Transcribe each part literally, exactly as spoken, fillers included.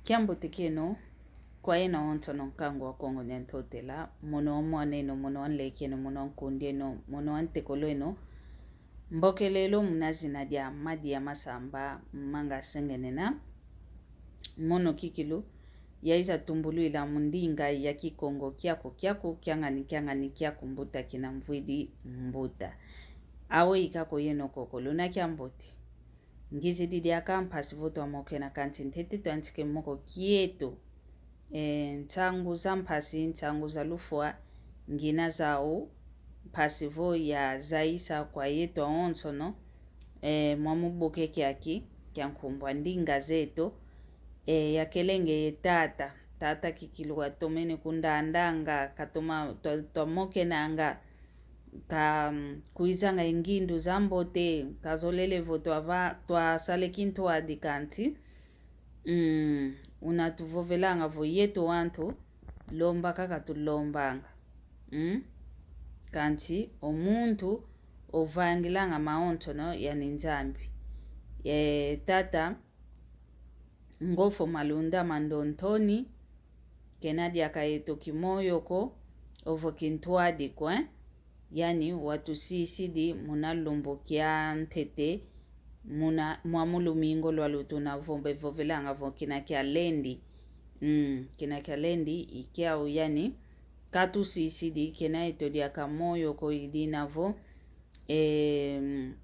Kiambote kieno kwa yeno onsono nkangu wa Kongo dia Ntotela, mono wa mwaneno, mono wa nlekeno, mono wa nkundieno, mono wa ntekolweno. Mbokelelo muna zina dia Madia Masamba Manga Sengenena. Mono kikilu yaiza tumbulwila mu ndinga ya Kikongo kiaku kiaku, kiangani kiangani, kiaku mbuta kina mvwidi mbuta. Aweyi kako yeno koko, luna kiambote. Ngizidi diaka mpasi vo twamokena, kanti ntete twantika e moko kieto. E, nsangu za mpasi, nsangu za lufwa, ngina zau, mpasi vo yazayisa kwa yeto awonsono, e, mwa mubuke kiaki kia nkumbu a ndinga zeto, e, yakelenge ye tata, tata kikilu watomene kundandanga, katoma, twa-, twamokenanga, ka, mm, kwizanga e ngindu za mbote, kazolele vo twava-, twasale kintwadi, kanti, mm, una tuvovelanga vo yeto wantu lomba kaka tulombanga. Mm? Kanti o muntu ovangilanga mawonsono yani Nzambi. E, tata Ngofo Malunda Mandontoni, kena diaka yeto kimoyo ko, ovo kintwadi ko, eh? Yani watusisidi muna lumbu kia ntete, muna, mwa mu lumingo lwa lutu na vombe vovelanga vo kina kia lendi. Mm, kina kia lendi, i kiau yani, katusisidi, kena yeto diaka moyo ko, i dina vo, em,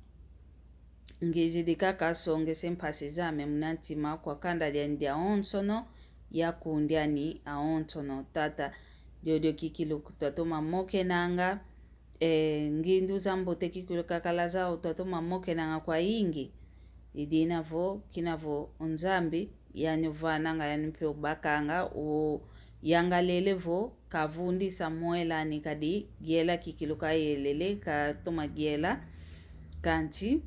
ngizidi kaka songese mpasi zame muna ntima kwa kanda diani diawonsono, ya kundi ani awonsono, tata. Diodio kikilu twatoma mokenanga, e, ngindu za mbote kikilu kakala zau twatoma mokenanga kwayingi. I dina vo, kina vo o Nzambi, yani ovananga, yani mpe obakanga, oyangalele vo, kavundisa mwela ani kadi, giela kikilu kayelele, katoma giela. Kanti,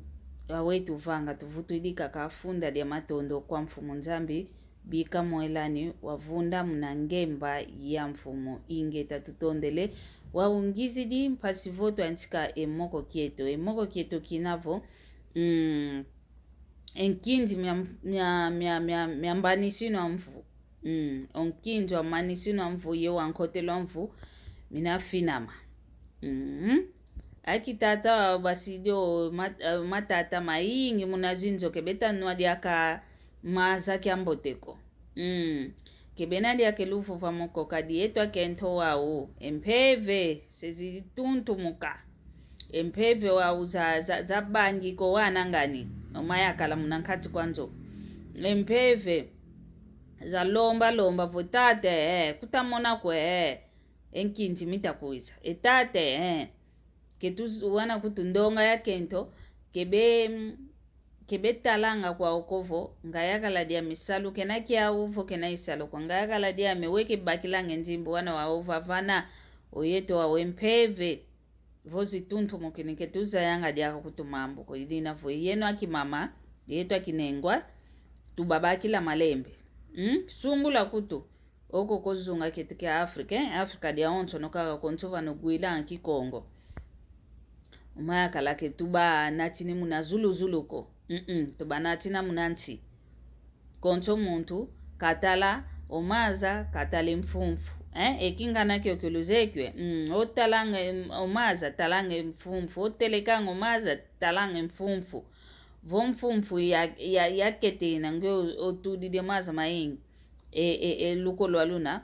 aweyi tuvanga, tuvutwidi kaka funda dia matondo kwa Mfumu Nzambi, bika mwela ani wavunda muna ngemba ya mfumu. Ingeta, tutondele. Wau ngizidi mpasi vo twantika e moko kieto. E moko kieto kina vo, mm, e nkinzi mia, mia, mia, mia, mia mbanisinwa mvu. Mm, o nkinzi wa mbanisinwa mvu, ye wa nkotelo mvu, mina finama. Mm. Aki tata wau basidi o mat-, eh, matata mayingi muna zinzo ke beta nwa diaka maza kiambote ko. Mm. Ke bena diaka e luvuva mo ko, kadi yeto akento wau, e mpeve se zituntumuka. E mpeve wau za, za, za bangi ko wana ngani, o mayakala muna nkati kwa nzo. E mpeve za lomba lomba vo tata, eh, kutamona kwe, eh, e nkinzi mita kwiza. E tata, eh, ke tu z-, wana kutu ndonga ya kento, ke be, mm, ke betalanga kwau ko vo, ngayakala diame salu kena kiau vo kena isalu ko, ngayakala diame we ke bakilanga e nzimbu wana wau vavana, o yeto wau e mpeve. Vo zituntumukini ke tuzayanga diaka kutu mambu ko, i dina vo yeno akimama, yeto akinengwa, tubabakila malembe. Mm? Sungula kutu, oko ko zunga kieto kia Afrika, eh? Afrika diawonsono kaka konso vano gwilanga Kikongo. O mayakala ke tubanatini muna zuluzulu ko. Mm-mm, tubanatina muna nsi. Konso muntu katala o maza, katala e mfumfu. Eh? E kingana kiokio luzeye kio e. Mm, otalanga e m-, o maza, talanga e mfumfu. Otelekanga o maza, talanga e mfumfu. Vo mfumfu ya, ya, yaketena nge o-, otudidi e maza mayingi. E, e, e luko lwa luna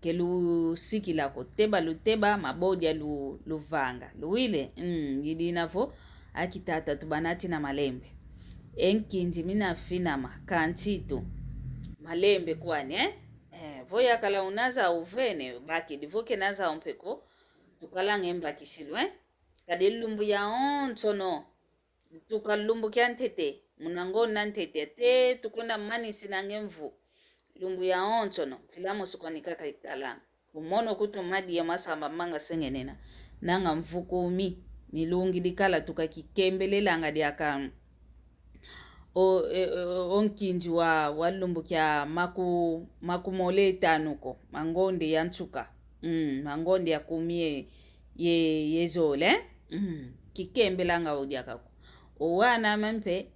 ke lusikila ko, teba luteba, mabodia lu-, luvanga. Luwile? Mm, i dina vo, aki tata tubanatina malembe. E nkinzi mina finama, kansi tu. Malembe kwani, eh? Eh, vo yakala una zau vene, bakidi vo kena zau mpe ko, tukalanga e mbakisilu, eh? Kadi lumbu yawonsono, tuka lumbu kia ntete, muna ngonda ntete, te tukwenda manisinanga e mvu. Lumbu yawonsono, mpila mosi kwani kaka italanga. O mono kutu Madia Masamba Manga Sengenena, nanga mvu kumi, milungidi kala tuka kikembelelanga diaka o, e, o, o nkinzi wa, wa lumbu kia maku-, makumole tanu ko, mangonde ya nsuka. Mm, mangonde ya kumi ye, ye, ye zole. Mm, kikembelanga o diaka ko. O wana ame mpe,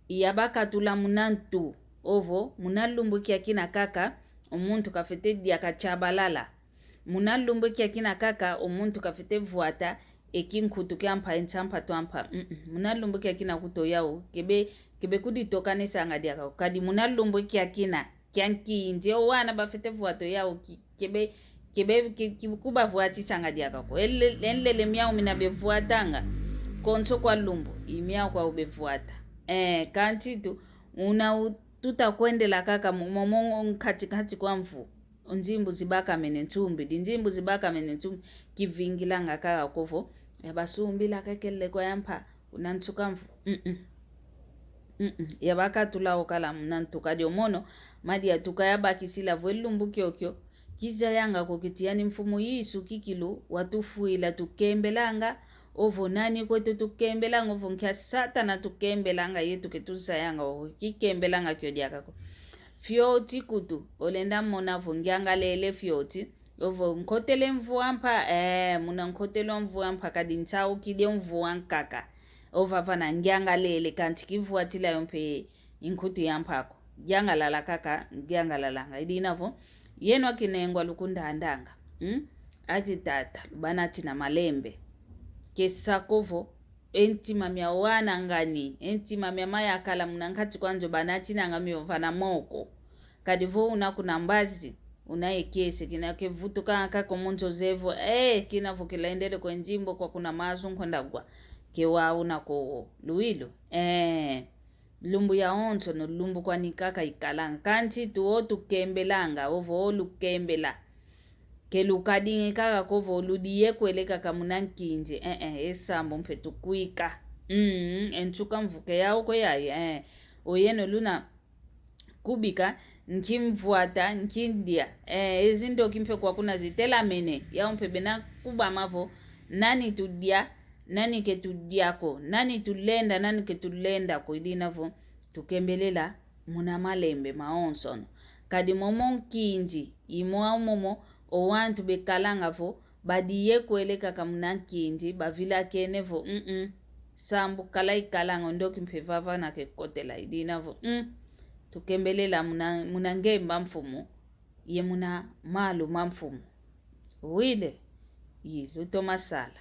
yabakatula muna ntu. Ovo, muna lumbu kiakina kaka, o muntu kafwete dia ka kiabalala. Muna lumbu kiakina kaka, o muntu kafwete vwata e kinkutu kiampa, e nsampa twampa. Mm-mm. Muna lumbu kiakina kuto yau, kebe, kebe kuditokanisanga diaka ko. Kadi muna lumbu kiakina, kia nkinzi, o wana bafwete vwata yau, ki-, kebe, kebe, ki-, ki-, kubavwatisanga diaka ko. Ele-, e nlele miau mina bevwatanga. Konso kwa lumbu, i miau kwau bevwata. Eh, kansi tu, una u-, tuta kwendela kaka mo-, mo-, mo-, nkati-nkati kwa mvu. Nzimbu zibakamene nsumbi, di nzimbu zibakamene nsumbi, kivingilanga kaka ko vo, yabasumbila kekele kwa yampa, kuna nsuka mvu. Mm-mm. Mm-mm. Yabakatula okala muna ntu kadi o mono, madia tuka yabakisila vo e lumbu kiokio, kizayanga ko kiti yani Mfumu Yesu kikilu, watufwila tukembelanga, ovo nani kwetu tukembelanga, ovo nkia Satana tukembelanga, yetu ke tuzayanga, ovo kikembelanga kio diaka ko. Fioti kutu, olenda mona vo ngiangalele fioti. Ovo nkotele mvu ampa, eh, muna nkotele mvu ampa kadi nsaukidi mvu ankaka. Ovavana ngiangalele kansi kivwatila yo mpe nkutu yampa ko. Ngiangalala kaka, ngiangalalanga. Idina vo, yeno akinengwa lukundandanga. Hmm? Ati tata, lubana tina malembe. Kesa ko vo, e ntima mia wana ngani, e ntima mia mayakala muna nkati kwa nzo banatinanga mio vana moko. Kadi vo una kuna mbazi, una e kiese, kina kevutukanga kaka o mu nzo zevo, eh, kina vo kilendele kwe nzimbu kwa kuna mazu nkwenda gwa. Ke wa una ko luilu. Eh, lumbu yawonsono lumbu kwani kaka ikalanga. Kansi tu o tukembelanga, ovo o lukembela. Ke lukadingi kaka ko vo ludiye kwele kaka muna nkinzi. Eh, eh, e sambu mpe tukwika. Mm, e nsuka mvu ke yau kwe yayi, eh. Oyeno luna kubika, nki mvwata, nki ndia. Eh, e zindoki mpe kwa kuna zitelamene. Yau mpe bena kubama vo, nani tudia, nani ke tudia ko, nani tulenda, nani ke tulenda ko, idina vo, tukembelela muna malembe mawonsono. Kadi momo nkinzi, i mwau momo, o wantu bekalanga vo, badiye kwele kaka muna nkinzi, bavilakene vo, mm-mm. Sambu kala ikalanga, o ndoki mpe vavana ke kotela, idina vo, mm. Tukembelela muna, muna ngemba Mfumu, ye muna malu ma Mfumu. Wile, yi lutoma sala.